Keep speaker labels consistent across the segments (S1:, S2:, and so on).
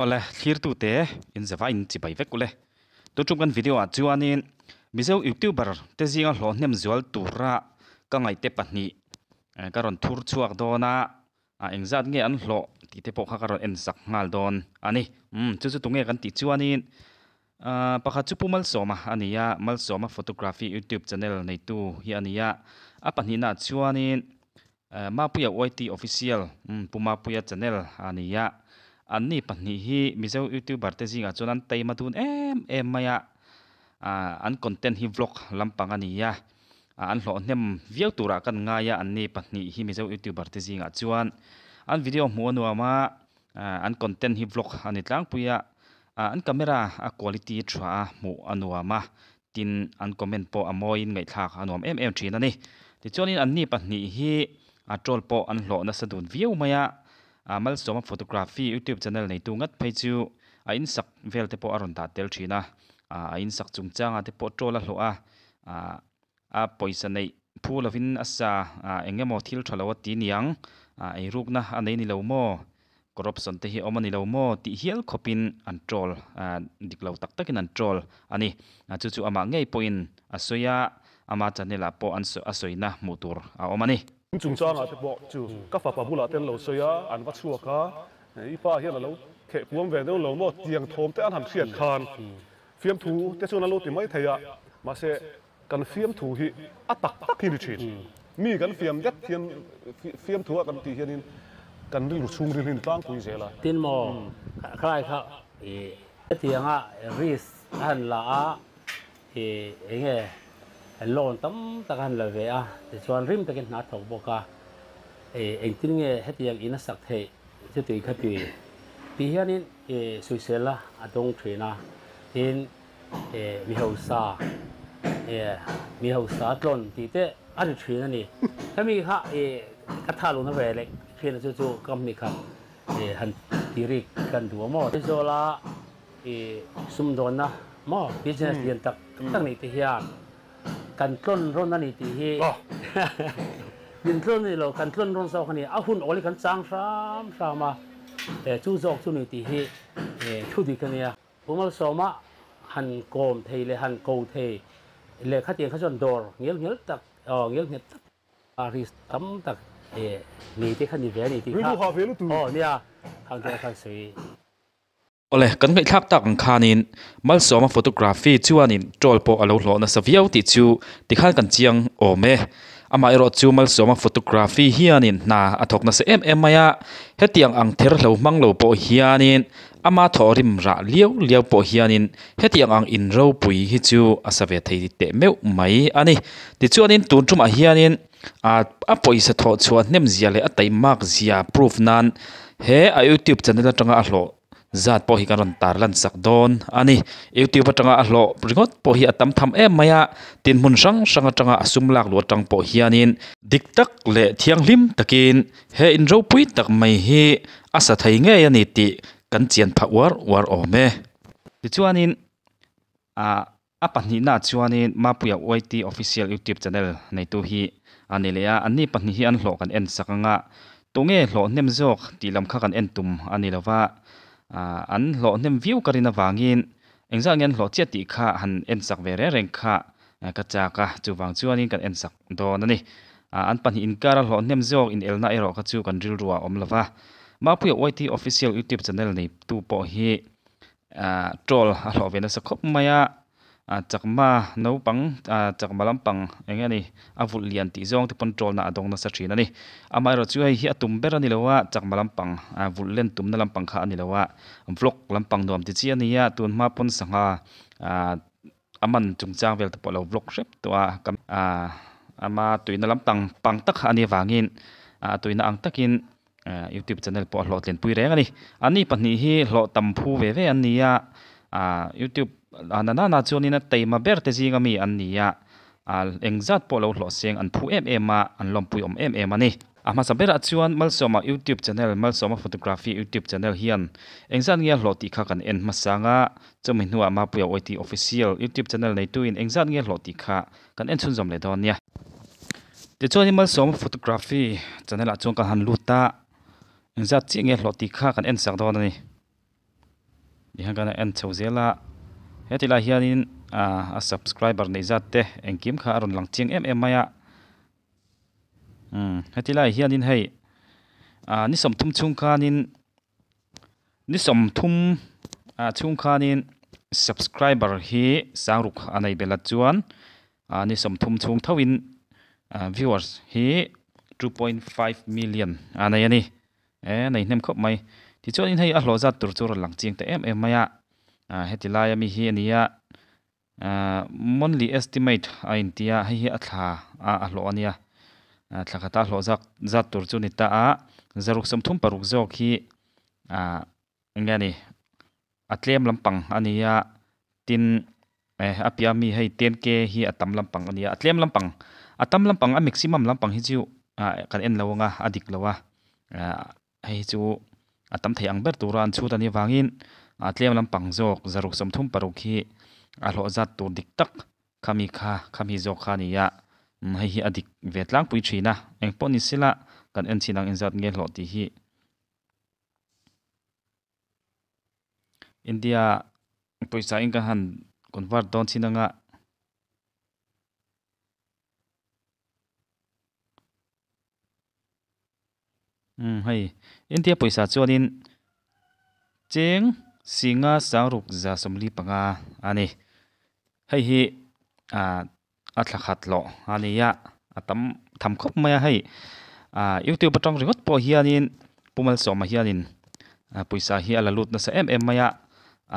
S1: Awle, thlirtute in zava in chibai vek ule. Tu tum kan video ah chuanin Mizo youtuber te zinga hlawh hnem zual tura ka ngaihte pahnih ka rawn thur chhuak dawn a, a engzat nge an hlawh tih te pawh kha ka rawn en sak nghal dawn a ni. Umm chu chu tunge kan tih chuanin ahh pakhat chu Pu Malsawma a ni a, Malsawma Photography youtube channel neitu hi a ni a, a pahnihna ah chuanin Mapuia YT Official, Pu Mapuia channel a ni a, anni pahnih hi Mizo YouTuber te zingah chuan an taima dun em em mai a, an content hi vlog lampang a ni a, an hlawh hnem viau turah kan ngai a, anni pahnih hi Mizo YouTuber te zingah chuan an video hmuh a nuam a, an content hi vlog a ni tlangpui a, an camera a quality tha a hmuh a nuam a, Tin, an comment pawh a mawiin ngaihthlak a nuam em em thin a ni. Tichuanin anni pahnih hi a troll pawh an hlawh nasa dun viau mai a, Malsawma Photography YouTube channel neitu ngat phei chu a insak vel te pawh a rawn dah tel thin a, a insak chungchangah te pawh troll a hlawh a, a pawisa neih phu lovin a sa eng emaw thil tha lo a ti niang, eirukna a nei ni lo maw? Corruption te hi awm a ni lo maw tih hial khawpin an troll, dik lo tak takin an troll a ni. Chu chu amah ngei pawhin a sawi a, ama channel ah pawh an a sawina hmuh tur a awm a ni.
S2: Chungchangah te pawh chu ka fapa bulah te an lo sawi a, an va chhuak a, i pa hian a lo theh puam ve deuh lo maw tiang thawm te an han hriat khan fiamthu te chuan an lo ti mai thei a, mahse Kan fiamthu hi a tak tak hi ni thin. Mi kan fiam det hian fiamthu a kan tih hianin kan rilru chhungril hi ni tlangpui zel a.
S3: Tin maw khalai kha i hetianga risk a han la a i enge loan tam tak a han la ve a tichuan rim takin hna a thawk bawk a i engtin nge hetiang in a sak theih chuti khati tih hianin i sawisel a a dawng thin a tin Mi hausa, mi hausa tlawn tih te a ri thin a ni. Hemi kha ka tha luna ve leh thin a chu chu company kha han ti rik kan duh a maw. Aizawla sumdawnna maw business lian tak tak nih te hian kan tlawn rawn a ni tih hi min tlawn a ni lo, kan tlawn rawn zawk a ni. A hun awl hi kan chang hram hram a, chu zawk chu ni tih hi thu dik a nia. Pu Malsawma han kawm thei leh han ko thei leh khatiang kha chuan dawr ngel ngel tak aw ngel nghet tak a risk tam tak nei te kha ni ve a ni tih kha aw nia khang te khan sawi.
S1: Awle, kan ngaihthlak tak ang khanin Malsawma photography chuanin troll pawh a lo hlawh nasa viau tih chu tikhan kan chiang awm e. Amaherawh chu Malsawma photography hianin hna a thawk nasa em em mai a, hetiang ang ther hlo hmang lo pawh hianin ama thawhrim rah liau liau pawh hianin hetiang ang in ropui hi chu a sa ve thei teh meuh mai a ni. Tichuanin tun tumah hianin a a pawisa thawh chhuah hnem zia leh a taimak zia proof nan he a youtube channel atanga a hlawh Zat pawh hi kan rawn tar lan sak dawn a ni. Youtube atanga a hlawh ringawt pawh hi a tam tham em mai a, tin hmun hrang hrang atanga a sum lak luh atang pawh hianin dik tak leh thianghlim takin he in ropui tak mai hi a sa thei ngei a ni tih kan chian phah uar uar awm e. Tichuanin ah a pahnihnaah chuanin Mapuia YT Official YouTube channel neitu hi a ni leh a, anni pahnih hi an hlawh kan en sak ang a, tunge hlawh hnem zawk tih lam kha kan en tum a ni lo va, an hlawh hnem viau ka rin avangin engzah nge an hlawh chiah tih kha han en sak ve reng reng kha ka chak a, chuvang chuanin kan en sak dawn a ni. An pahnih inkara hlawh hnem zawk inelna erawh kha chu kan rilru ah a awm lo va, Mapuia YT Official YouTube channel neitu pawh hi Ahh troll a hlawh ve nasa khawp mai a, ah chakma naupang ah chakma lampang eng nge ni a vulh lian tih zawng te pawn troll na a dawng nasa thin a ni. Amaherawh chu hei hi a tum ber a ni lo a, chakma lampang ah vulh len tumna lampang kha a ni lo a, vlog lampang nuam ti chi a ni a, tun hma pawn sangha ah a man chungchang vel te pawh a lo vlog hrep tawh a, ah ama tuina lampang pang tak kha a nih avangin ah tuina ang takin Youtube channel pawh a hlawhtlinpui reng a ni. Anni pahnih hi hlawh tam phu ve ve an ni a, ah youtube ah na nana chuanin a teima ber te zinga mi an ni a, ah engzat pawh lo hlawh seng an phu em em a, an lawmpui awm em em a ni. A hmasa berah chuan Malsawma youtube channel, Malsawma photography youtube channel hian engzat nge a hlawh tih kha kan en hmasa ang a, chumi hnuah Mapuia YT official youtube channel neituin engzat nge a hlawh tih kha Kan en chhunzawm leh dawn nia. Tichuan Malsawm photography channel ah chuan kan han lut a, engzat chiah nge hlawh tih kha kan en sak dawn a ni. Tihian kan en chho zel a, heti lai hianin ah a subscriber neih zat te engkim kha a rawn lang chiang em em mai a. Umm heti lai hianin hei ah ni sawmthum chhung khanin ni sawmthum ah chhung khanin subscriber hi sangruk a nei belh a chuan ah ni sawmthum chhung thoin ah viewers hi 2.5 million a nei a ni. E nei hnem khawp mai. Tichuanin hei a hlawh zat tur chu rawn lang chiang ta em em mai a. Ah heti laia mi hi a ni a, ah monthly estimate a inti a, hei hi a thla a a hlawh a nia. Ah thla khata hlawh zak zat tur chu ni ta a, zaruk sawmthum paruk zawk hi ah eng nge ni a tlem lampang a ni a, tin eh a piah ami hei 10K hi a tam lampang a ni a, a tlem lampang a tam lampang a maximum lampang hi chu ah kan en lo ang a, a dik lo a, ah hei hi chu a tam thei ang ber tura an chhut a nih avangin ah tlem lampang zawk zaruk sawmthum paruk hi a hlawh zat tur dik tak khami kha khami zawk kha a ni a, hei hi a dik ve tlangpui thin a, engpawh ni sela kan en chin ang inzat nge hlawh tih hi. India pawisa in ka han convert dawn chin anga umm hei India pawisa chuanin cheng singa sangruk za sawmli panga a ni hei hi ah a thla khat loh a ni a a tam tham khawp mai a hei ah youtube atang ringawt pawh hianin Pu Malsawma hianin ah pawisa hi a la lut nasa em em mai a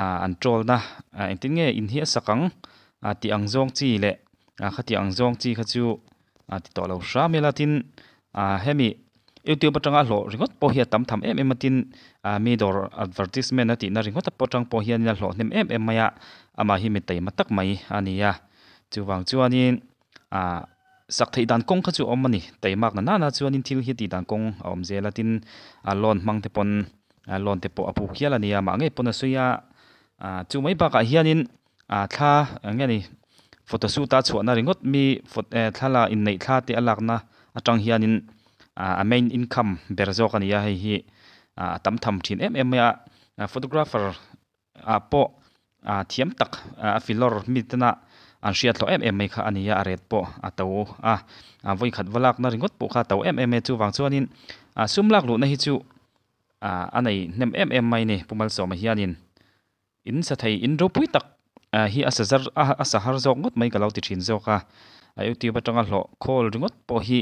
S1: ah an troll na ah engtin nge in hi a sak ang ah tih ang zawng chi leh ah khati ang zawng chi kha chu ah ti tawh lo hram ila tin ah hemi youtube atanga hlawh ringawt pawh hi a tam tham em em a tin ah mi dawr advertisement a tihna ringawt atang pawh hianin a hlawh hnem em em mai a amah hi mi taima tak mai a ni a. Chuvang chuanin ah sak theih dan kawng kha chu a awm a ni. Taimak na nana chuanin thil hi tih dan kawng a awm zel a, tin ah loan hmang te pawn ah loan te pawh a puk hial a nia mah ngei pawn a sawi a. Ah chu mai bakah hianin ah thla eng nge ni photo shoot a chhuahna ringawt mi thla la inneih thla te a lakna atang hianin ah a main income ber zawk a ni a, hei hi ah a tam tham thin em em mai a. Photographer ah pawh ah thiam tak a filawr mi tena an hriat hlawh em em mai kha a ni a, a ret pawh a to a, a vawi khat va lakna ringawt pawh kha a to em em mai a, chuvang chuanin ah sum lak luhna hi chu ah a nei hnem em em mai a ni Pu Malsawma hianin in sa thei in ropui tak ah hi a sa zar a sa har zawk ngawt mai ka lo ti thin zawk a, a youtube atanga hlawh khawl ringawt pawh hi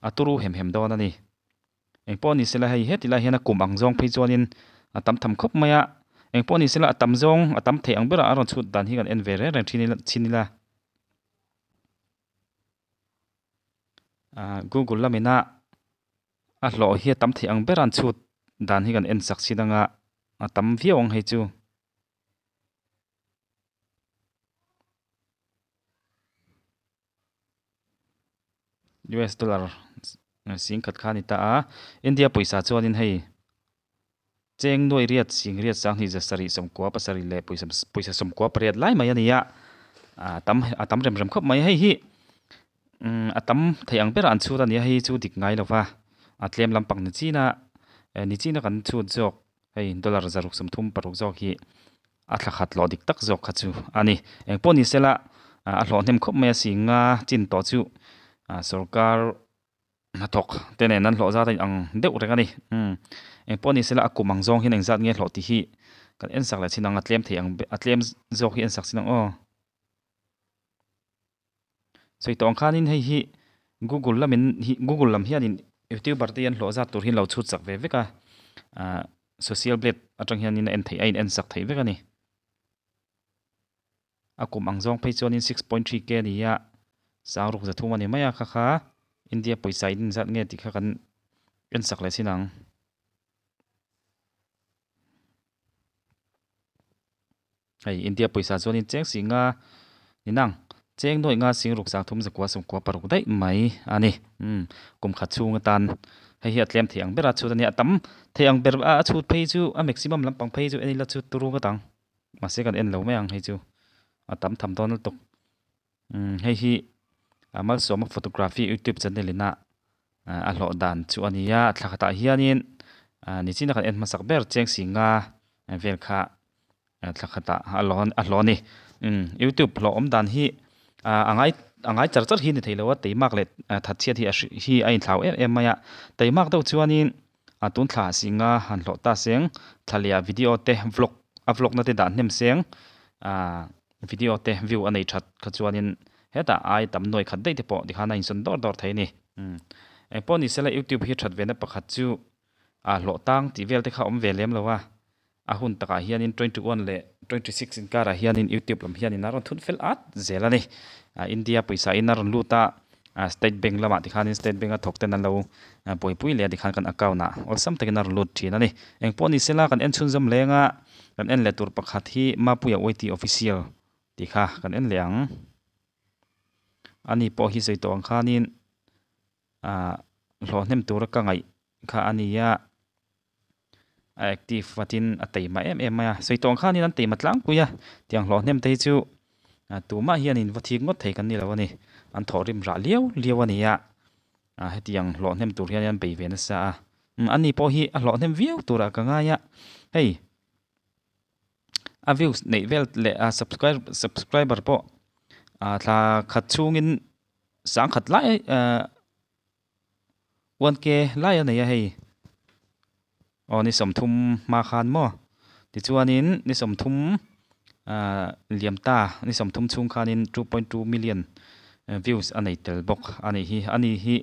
S1: a turu hem hem dawn a ni. Engpawh ni sela hei heti lai hian a kum ang zawng phei chuanin a tam tham khawp mai a, engpawh ni sela a tam zawng a tam theih ang berah a rawn chhut dan hi kan en ve reng reng thin ila chin ila. Ahh Google lamina a hlawh hi a tam theih ang bera an chhut dan hi kan en sak chin anga a tam viau ang hei chu. US dollar sing khat kha a ni ta a India pawisa chuanin hei cheng nuai riat sing riat sanghnih za sarih sawmkua pasarih leh pawisa pawisa sawmkua pariat lai mai a ni a ah tam a tam rem rem khawp mai hei hi umm a tam theih ang berah an chhut a ni a hei chu dik ngai lo va a tlem lampang ni chin a ni chin a kan chhut zawk hei dollar zaruk sawmthum paruk zawk hi a thla khat hlawh dik tak zawk kha chu a ni. Engpawh ni sela a hlawh hnem khawp mai a si nga chin tawh chu sorkar hnathawk te nen an hlawh zat a inang deuh reng a ni. Umm engpawh ni sela a kum ang zawng hian engzat nge hlawh tih hi kan en sak leh chin ang a tlem thei ang a tlem zawk hi en sak chin ang aw. Sawi tawh ang khanin hei hi Google lamin hi Google lam hianin youtuber te hian hlawh zat tur hi an lo chhut sak ve vek a ah social blade atang hianin a en theih a in en sak theih vek a ni. A kum ang zawng phei chuanin 6.3 k a ni a sangruk zathum a ni mai a kha kha India pawisa in zat nge tih kha kan en sak leh chin ang. Hei India pawisa chuanin cheng si nga ni nang cheng nuaih nga sing ruk sang thum zakua sawmkua paruk daih mai a ni umm kum khat chhung atan hei hi a tlem thei ang ber a chhut a nia a tam thei ang ber a chhut phei chu a maximum lampang phei chu en ila chu turu ngawt ang mahse kan en lo mai ang hei chu a tam tham dawn lutuk umm hei hi a Malsawma photography youtube channel ina a hlawh dan chu a ni a thla khatah hianin nichin a kan en hmasak ber cheng si nga vel kha. Thla khatah a hlawh a hlawh a ni. Umm youtube hlawh awm dan hi a ngai a ngai char char hi a ni thei lo a, teimak leh thatchhiat hi a hi a inthlau em em mai a. Teimak deuh chuanin a tun thla singa han hlawh ta seng thla leh video te vlog a vlog na te dah hnem seng ah video te view a nei that kha chuanin hetah ai tam nuai khat daih te pawh tikhan a insawn dawr dawr thei a ni. Umm engpawh ni sela youtube hi that ve na pakhat chu a hlawh tang tih vel te kha a awm ve lem lo a. A hun takah hianin 21 leh 26 inkarah hianin youtube lam hianin a rawn thun fel at zel a ni. India pawisa in a rawn lut a, State Bank lamah tikhanin State Bank a thawk ten an lo buaipui leh a tikhan kan account ah awlsam takin a rawn lut thin a ni. Engpawh ni sela kan en chhunzawm leng a, kan en leh tur pakhat hi Mapuia YT Official tih kha kan en leh ang. Ani pawh hi sawi tawh ang khanin hlawh hnem tura ka ngaih kha a ni a. A active vatin a teima em em mai a sawi tawng khanin an teima tlangpui a tiang hlawh hnem te hi chu tumah hianin va thik ngawt thei kan ni lo a ni an thawh rim rah liau liau a ni a hetiang hlawh hnem tur hian an bei ve nasa a ani pawh hi a hlawh hnem viau turah ka ngai a hei a views neih vel leh a subscribe subscriber pawh thla khat chhungin sangkhat lai ahh. 1K lai a nei a hei aw ni 30 hma khan maw tichuanin ni 30 ah liam ta ni 30 chhung khanin 2.2 million views a nei tel bawk a nih hi ani hi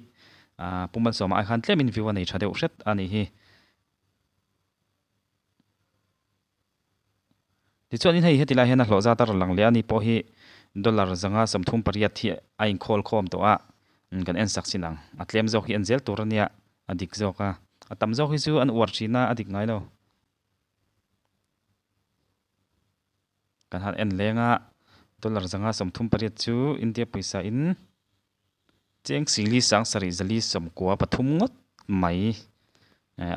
S1: ah Pu Malsawma ai khan tlemin view a nei tha deuh hret a nih hi. Tichuanin hei heti lai hian a hlawh zat a rawn lang leh a ni pawh hi dollar zanga 38 hi a inkhawl khawm tawh a kan en sak chin ang. A tlem zawk hi en zel tur a nia a dik zawk a, a tam zawk hi chu an uar thin a a dik ngai lo. Kan han en leng a dollar zanga 38 chu India pawisa in cheng sili sang sarih zali sawmkua pathum ngawt mai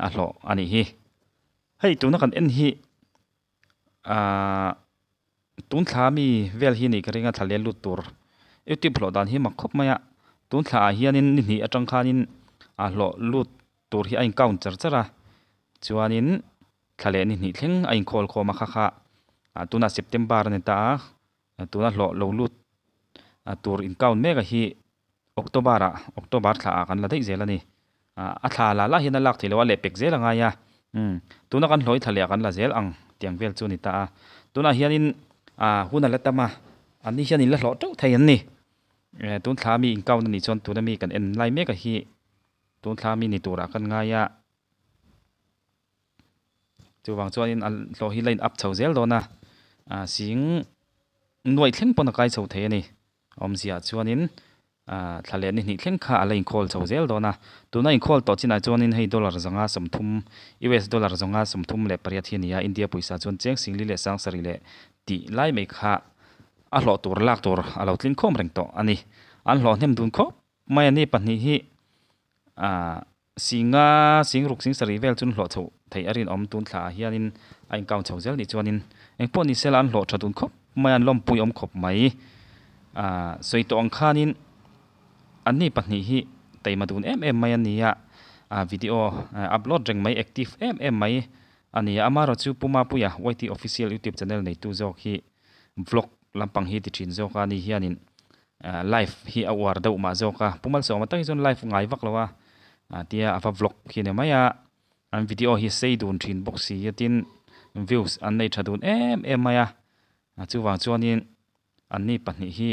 S1: a hlawh a nih hi. Hei tuna kan en hi ahh tun thla mi vel hi nih ka ring a thla lel lut tur youtube hlawh dan hi mak khawp mai a tun thla ah hianin ni hnih atang khanin a hlawh lut tur hi a in count char char a chuanin thla leh ni hnih thleng a in khawl khawm a kha kha ah tunah september a ni ta a tuna hlawh lo lut tur in count mek a hi October ah October thla ah kan la daih zel a ni. A thla la lah hian a lak theih loh a lehpek zel a ngai a. Umm tuna kan hlawih thla leh ah kan la zel ang tiang vel chu a ni ta a. Tunah hianin hun a la tam a, an ni hian in la hlawh teuh thei an ni. Tun thla mi in count a nih chuan tuna mi kan en lai mek a hi tun thla mi ni turah kan ngai a. Chuvang chuanin a hlawh hi la in up chho zel dawn a, sing nuaih thleng pawn a kai chho thei a ni. Awmzia chuanin thla leh ni hnih thleng kha a la inkhawl chho zel dawn a. Tuna inkhawl tawh chinah chuanin hei dollar zanga 30, US dollar zawnga 38 hi a ni a, India pawisa chuan cheng singli leh sang sarih leh tih lai mai kha a hlawh tur lak tur a lo tling khawm reng tawh a ni. An hlawh hnem dun khawp mai a ni pahnih hi Singa sing ruk sing sarih vel chun hlawh chhoh theih a rinawm tun thla ah hianin a in count chho zel nih chuanin engpawh ni sela an hlawh tha dun khawp mai a an lawmpui awm khawp mai. Aaa sawi tawh ang khanin anni pahnih hi taima dun em em mai a ni a, aa video upload reng mai active em em mai a ni a, amaherawhchu Pu Mapuia YT Official YouTube channel neitu zawk hi vlog lampang hi ti thin zawk a ni hianin Live hi a uar deuh mah zawk a, Pu Malsawma tak hi chuan live ngai vak lo a, tia a va vlog hi ni mai a, an video hi sei dun thin bawk si a tin views an nei tha dun em em mai a, chuvang chuanin anni pahnih hi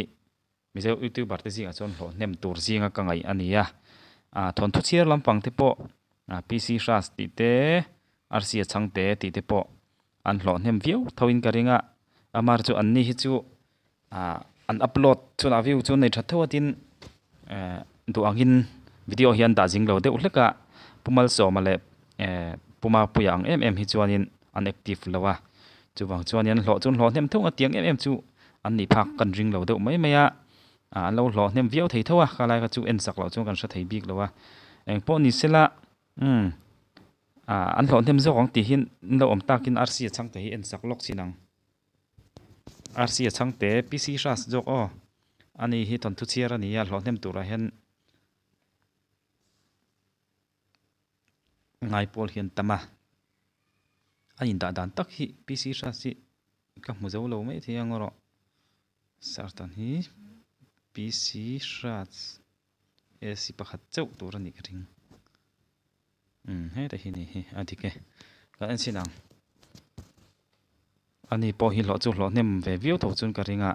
S1: Mizo youtuber te zingah chuan hlawh hnem tur zinga ka ngaih a ni a, thawnthu chhiar lampang te pawh PC Hras tih te Arsia Chhangte tih te pawh an hlawh hnem viau tho in ka ring a, amar chu anni hi chu ah an upload chuan a view chu nei tha tho a tin eh duh angin video hi an dah zing lo deuh hlek a Pu Malsawma leh eh Pu Mapuia ang em em hi chuanin an active lo a chuvang chuanin an hlawh chu an hlawh hnem thung a tiang em em chu an nih phak kan ring lo deuh mai mai a ah an lo hlawh hnem viau thei tho a khalai kha chu en sak loh chuan kan hre thei bik lo a engpawh ni sela umm ah an hlawh hnem zawk ang tih hi an lo awm takin arsi a chhang te hi en sak lawk chin ang. Rc a chhangte PC Hras zawk aw ani hi thawnthu chhiar a ni a hlawh hnem turah hian ngai pawl hian tam a a indah dan tak hi PC Hras hi. Ka hmu zo lo mai thei ang erawh sartan hi PC Hras AC pakhat chauh tur a nih ka ring. Umm heta hi ni hi a dik e kan en chhin ang. Ani pawh hi hlawh chu hlawh hnem ve viau tho chuan ka ring a.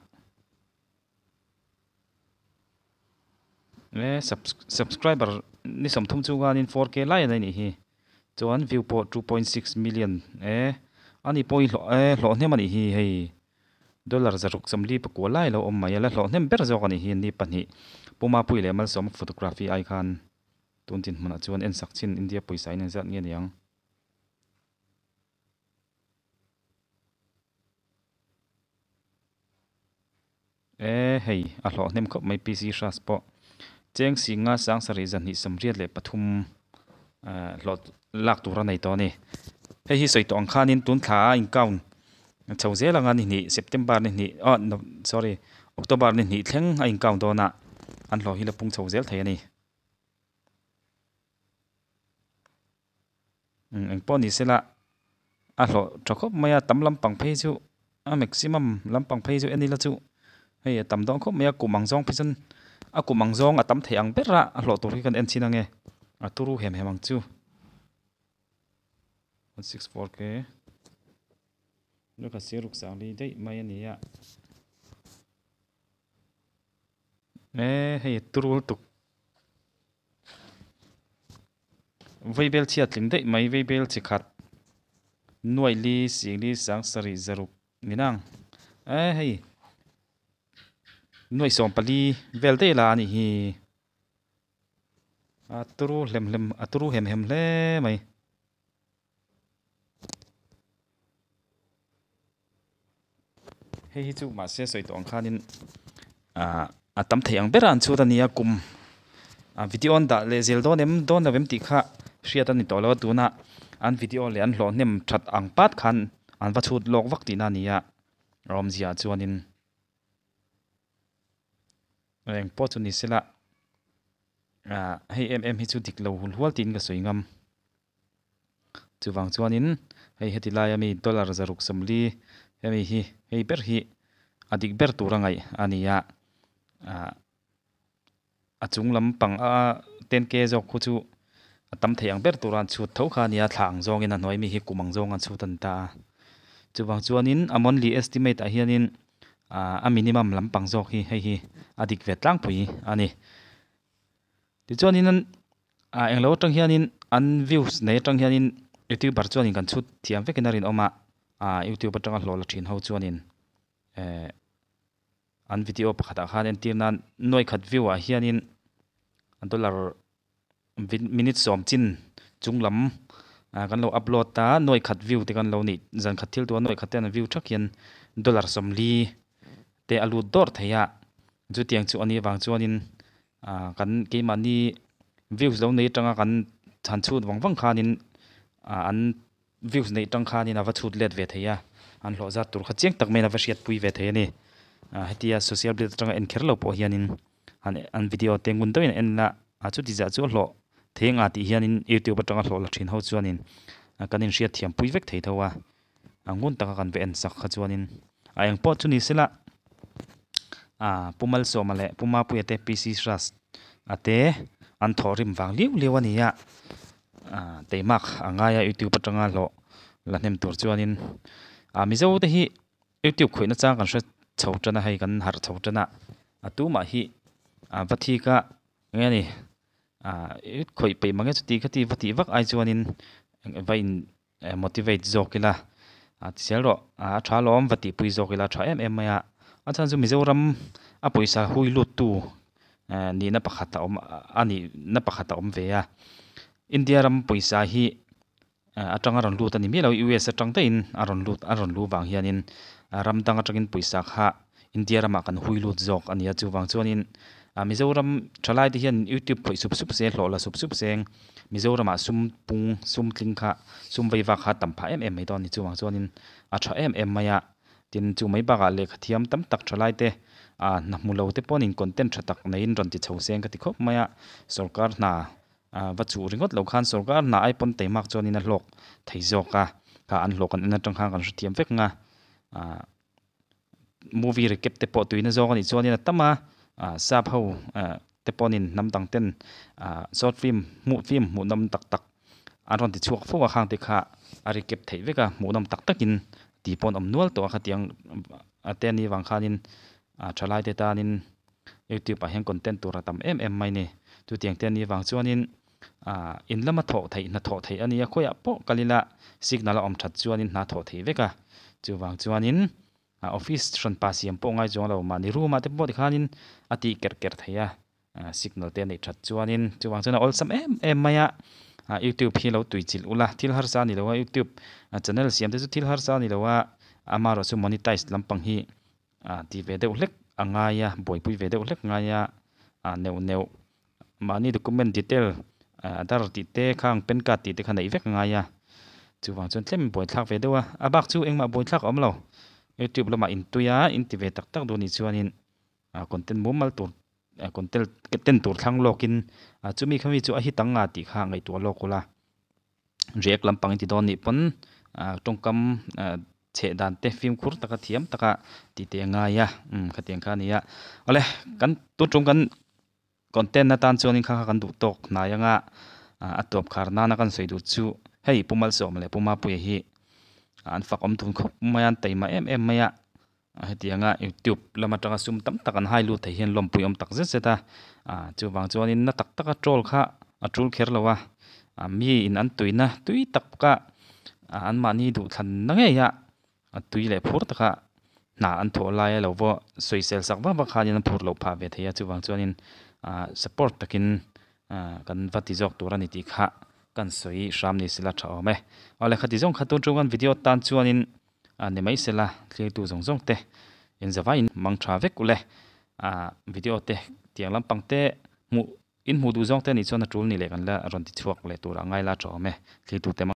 S1: E subscriber ni 30 chu khanin 4k lai a nih hi chuan view pawh 2.6 million e ani pawh hi hlawh e hlawh hnem a nih hi hei dollar 649 lai lo awm mai a la hlawh hnem ber zawk a nih hi ni pahnih Puma Pui leh Malsawma photography ai khan tun dinhmunah chuan en sak chin India pawisa in engzat nge niang. E hei a hlawh hnem khawp mai PC Hras pawh cheng singa sang sarih zahnih sawmriat leh pathum eh hlawh lak tur a nei tawh a ni. Hei hi sawi tawh ang khanin tun thla a incount chho zel anga ni hnih September ni hnih ah sorry October ni hnih thleng a incount dawn a an hlawh hi la pung chho zel thei a ni. Eng pawh ni sela a hlawh tha khawp mai a tam lampang phei chu a maximum lampang phei chu en ila chu hei a tam dawn khawp mai a kum ang zawng phei chuan a kum ang zawng a tam theih ang ber a a hlawh tur hi kan en chhin ange a turu hem hem ang chu 164 k lehkha sir ruk sang li daih mai a ni a e hei turu lutuk. Vaibel chhiat tling daih mai vaibel chi khat nuaih li sing li sang sarih zaruk ni nang e hei nuaih sawm pali vel daih la a nih hi a turu hlem hlem a turu hem hem hle mai. Hei hi chu mahse sawi tawh ang khanin ah a tam thei ang ber a an chhut a nia kum ah video an dah leh zel dawn em dawn lo em tih kha hriat a ni tawh lo a tuna an video leh an hlawh hnem that ang pat khan an va chhut lawk vak tihna a ni a a awmzia ah chuanin eng pawh chu ni sela ah hei em em hi chu dik lo hul hual tiin ka sawi ngam. Chuvang chuanin hei heti laia mi dollar 640 hemi hi hei ber hi a dik ber tur a ngaih a ni a, ah a chung lampang a 10k zawk khu chu a tam thei ang ber tura an chhut tho kha a ni a, thla ang zawngin a hnuai mi hi kum ang zawng an chhut a ni ta a. Chuvang chuanin a monthly estimate ah hianin ah a minimum lampang zawk hi hei hi a dik ve tlangpui a ni. Tichuanin an ah englo atang hianin an views nei atang hianin youtuber chuanin kan chhut thiam vekin a rinawm a, ah youtube atanga hlawh la thin ho chuanin eh an video pakhatah khan entir nan nuai khat view ah hianin dollar minute sawm chin chung lam ah kan lo upload a nuai khat view te kan lo nih zan khat thil tura nuai khat te an view thak hian dollar 40 te a lut dawrh thei a chutiang chu a nih avang chuanin ah kan keimahni views lo nei atanga kan chhan chhut vang vang khanin ah an views neih tang khanin a va chhut let ve thei a an hlawh zat tur kha chiang tak maiin a va hriat pui ve thei a ni ah hetia social media atanga en kher lo pawh hianin an an video te ngun deuhin a en la ah chuti zah chu a hlawh thei anga tih hianin youtube atanga hlawh la thin ho chuanin kan inhriat thiam pui vek thei tho a. A ngun taka kan va en sak kha chuanin a eng pawh chu ni sela ah Pu Malsawma leh Pu Mapuia te PC Hras a te an thawh rim vang liau liau a ni a ah teimak a ngai a youtube atanga hlawh la hnem tur chuanin ah Mizo te hi youtube khawihna chang kan hre chho tan a hei kan harh chho tan a a tumah hi ah va thik a eng nge ni ah khawih peih mang e chuti khati va tih vak ai chuanin va in Motivate zawk ila a ti zel rawh a tha lawm va tihpui zawk ila a tha em em mai a a chhan chu Mizoram a pawisa hui lut tu nihna pakhat a awm a nihna pakhat a awm ve a India ram pawisa hi atanga rawn lut a ni miah lo US atang daihin a rawn lut a rawn luh vang hianin ram dang atangin pawisa kha India ramah kan hui lut zawk a ni a chuvang chuanin Mizoram thalai te hian YouTube khawih sup sup se hlawh la sup sup seng Mizoramah sum pung sum tling kha sum vei vak kha tam phah em em mai dawn a ni chuvang chuanin a tha em em mai a tin chu mai bakah lehkha thiam tam tak thalai te ah hna hmu lo te pawhin content tha tak neiin rawn ti chho seng ka ti khawp mai a sorkar hna ah va chuh ringawt lo khan sorkar hna ai pawn teimak chuanin a hlawk thei zawk a kha an hlawk an en atang khan kan hrethiam vek ang a ah. Movie recap te pawh tuina zawng a nih chuanin a tam a, sap ho te pawhin hnam dang ten short film hmuh film hmuhnawm tak tak an rawn ti chhuak fo a khang te kha a recap theih vek a hmuhnawm tak takin tih pawh an awm nual tawh a khatiang te a nih vang khanin thalai te tanin youtube ah hian content tur a tam em em mai a ni chutiang te a nih vang chuanin in lama thawh theih hna thawh theih a ni a khawiah pawh kal ila signal a awm that chuanin hna thawh theih vek a chuvang chuanin Office hran pa siam pawh ngai chuang lo mahni room ah te pawh tikhanin a tih kerh kerh thei a, signal te a neih that chuanin chuvang chuan a awlsam em em mai a, youtube hi lo tui chilh ula thil harsa a ni lo a youtube channel siam te chu thil harsa a ni lo a, amaherawh chu monetize lampang hi ti ve deuh hlek a ngai a buaipui ve deuh hlek a ngai a neuh neuh mahni document detail Aadhaar tih te khang pan card tih te kha neih vek a ngai a, chuvang chuan tlem buaithlak ve deuh a, a bak chu engmah buaithlak a awm lo, youtube lamah intui a inti ve tak tak duh anih chuanin content mumal tur content ten tur thlang lawkin chumi khami chu a hit ang nga tih kha ngaihtuah lawk ula, react lampang inti dawn nih pawn tawngkam chheh dan te fimkhur taka thiam taka tih te a ngai a, khatiang kha a ni a, awle kan tun tum kan. Content atan chuanin kha kha kan duh tawk hnai anga a tawp khar nana kan sawi duh chu hei Pu Malsawma leh Pu Mapuia hi an fak awm thun khawp mai a an taima em em mai a hetianga youtube lam atanga sum tam tak an hai lut thei hian lawmpui awm tak zet zet a chuvang chuanin na tak taka troll kha a tul kher lo a mi in an tuina tui tak a anmahni duhthlanna ngei a. A tui leh phur taka hna an thawh lai a lo vaw sawisel sak vak vak khanin an phur loh phah ve thei a chuvang chuanin ah support takin ah kan va ti zawk tur a ni tih kha kan sawi hram ni sela tha awm e. Aw lehkha ti zawng kha tun chu kan video tan chuanin ah ni mai sela thlirtu zawng zawng te inzavaiin mang tha vek ule ah video te tiang lampang te hmuh in hmuh duh zawng te anih chuan a tul ni leh kan la rawn ti chhuak leh tur a ngai la tha awm e thlirtu te.